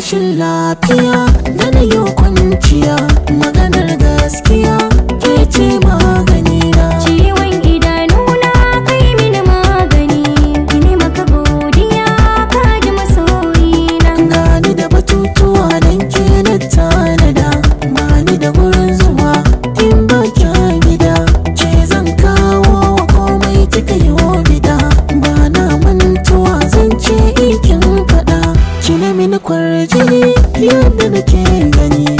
Rashin lafiya da na yi kwanciya, maganar gaskiya ke ce magani na. Ciwon idanuna kai mini magani, ni maka godiya ka ji masoyina. Gani da batutuwa don ke na tanada, bani da gurin zuwa in ba kya gida. Ke zan kawo wa komai kika yi wa bida, ba na mantuwa zan ce in kin faɗa. Kina mini kwarjini yadda nake gani.